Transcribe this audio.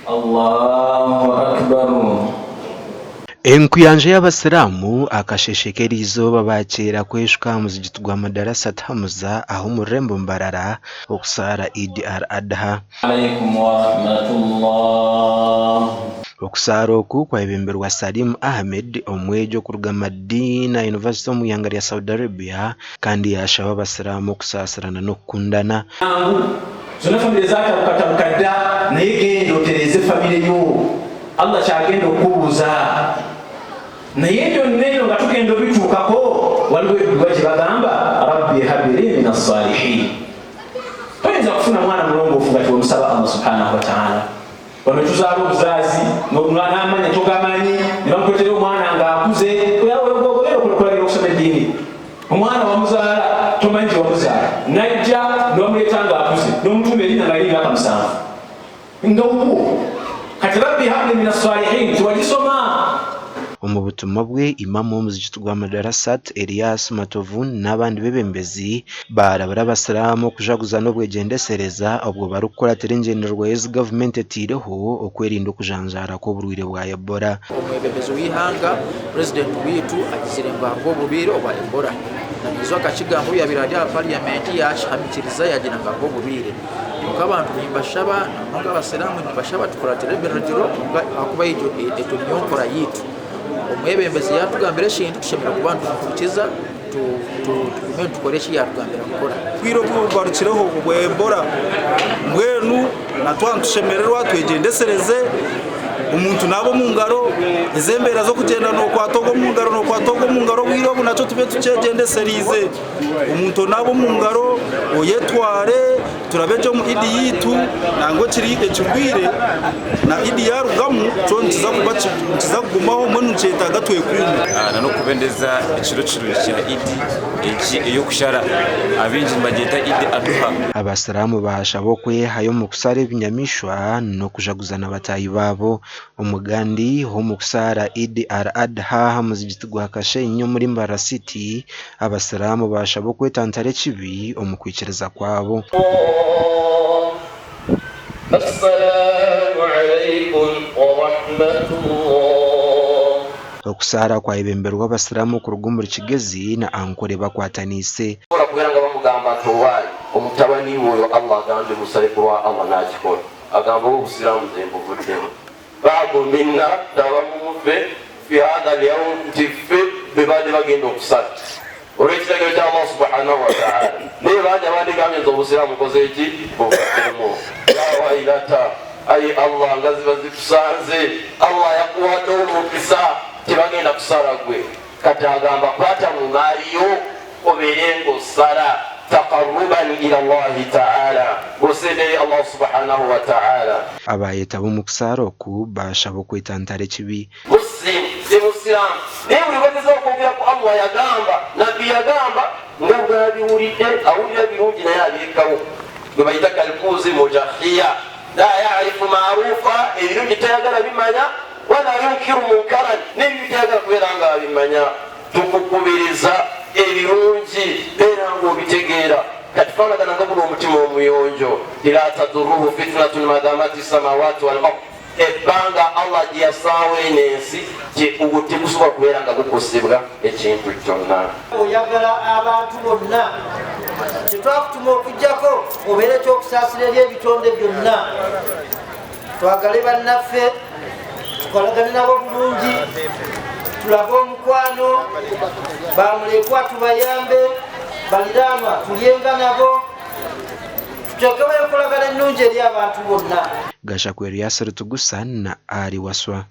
Allahu Akbar. Enkuyanja y'abasiraamu akasheeshe k'eriizooba baakyera kweshuka aha muzigiti gwa Madarasat Hamza aha omu rurembo Mbarara okusaara Eid Al Adha. Alaikum warahmatullah. Okusaara oku kwayebemberwa Salim Ahmed omwegi okuruga Madina University omu ihanga rya Saudi Arabia kandi yaashaba abasiraamu okusaasirana n'okukundana. Jangu, zonna family zatabukatabuka dda naye genda otereeze family yo Allah kyagenda okukubuuza. Naye byonna ebyo nga tugenda obituukako waliwo edduwa gyebagamba rabbi habili min assalihin. Toyinza kufuna mwana mulongoofu nga tewamusaba Allah subhanahu wataala. Wano tuzaala obuzaazi n'amanya togamanyi ne bamukuletera omwana ng'akuze ogenda okulagira okusoma eddiini omwana wamuzaala tomanyi gye wamuzaala najja nebamuleeta ng'akuze n'omutuuma erinnya nga alina emyaka musanvu nga wuwo kati rabbi habli min assalihin tiwagisoma. Omu butumwa bwe, Imam w'omuzigiti gwa Madarasat, Elias Matovu n'abandi beebembezi baarabura abasiraamu okujaguza n'obwegyendesereza obwo barikukuratira engyendererwaho ezi gavumenti etaireho okwerinda okujanjaara kw'oburwaire bwa Ebola. Omwebembezi w'eihanga Purezidenti waitu agizire ngu hariho oburwaire obwa Ebola. Naijo akakigamba obu yaabaire ari aha pariyamenti yaakihamikiriza yaagira ngu hariho oburwaire. Kwonka abantu nimbashaba na munonga abasiraamu nimbashaba tukuratire ebiragiro ahakuba egyo niyo nkora yaitu. Omwebembezi yaatugambira ekintu tushemereire kuba nitumuhurikiza tugume nitukora eki yaatugambira kukora. Obwire obu bubarukireho obwa Ebola mbwenu na twaba nitushemererwa twegyendesereze omuntu naaba omu ngaro ezi embeera z'okugyenda nookwata ogu omu ngaro nookwata ogu omu ngaro obwire obu nakyo tube tukyegyendeseriize. Omuntu onaaba omu ngaro oyetware turabe gye omu Idi yaitu nangwa ekirwaire na Idi yarugamu kyo nikiza kuba nikiza kugumaho mbwenu nikyetaaga twekuume. N'okubendeza ekiro kirungi kya Idi egi ey'okushara abaingi nibagyeta Idi Aduha. Abasiraamu baashaba okwehayo omu kusaara ebinyamaishwa n'okujaguza na bataahi baabo. Omugandi omu kusaara Eid al-Adha aha muzigiti gwa Kashenyi omuri Mbarara City, Abasiraamu baashaba okwetantara ekibi omu kwikiriza kwabo. Okusaara kwayebemberwa Abasiraamu okuruga omuri Kigezi na Ankole bakwataniise. Agamba oba obusiraamu nze mbuvuddemu. Ba'du minna abamu muffe fi haadha lyawum nti ffe bebadde bagenda okusala olwekiragiro kya Allah subhanahu wataala naye bangi abandigambye nze obusiraamu nkoze ki buvuddemu. Ya wailata ayi Allah nga ziba zikusanze Allah yakuwadde omukisa tebagenda kusala gwe Kati agamba kwata mu maali yo obeere ng'osala taqarruban ila Allahi ta'ala, ng'osembera eri Allah subhanahu wa ta'ala. Abaayetaba omu kusaara oku baashaba okwetantara ekibi. Muslim, ndi Musiraamu, naye buli lwengeza okwogera ku Allah yagamba, Nabbi yagamba, nga bwabiwulidde, awulira birungi naye abirekawo, gwebayita kalkuuzi mujahiya, la yarifu marufa, ebirungi tayagala bimanya, Wala yunkiru munkaran, n'ebibi tayagala kubeera nga abimanya. Tukukubiriza ebirungi beera nga obitegeera. Kati faanagana nga guno omutima omuyonjo, la taduruhu fitnatun madamati samawati wal ard, ebbanga Allah gye yassaawo eno ensi tegusobola kubeera nga gukosebwa ekintu kyonna. Oyagala abantu bonna, tetwakutuma okuggyako obeere ekyokusaasira eri ebitonde byonna. Twagale bannaffe, tukolagane nabo bulungi, tulage omukwano, bamulekwa tubayambe, baliraanwa tulyenga nabo, tuteekewo enkolagana ennungi eri abantu bonna. Gashakwa Erias Rutugusa na Ali Waswa.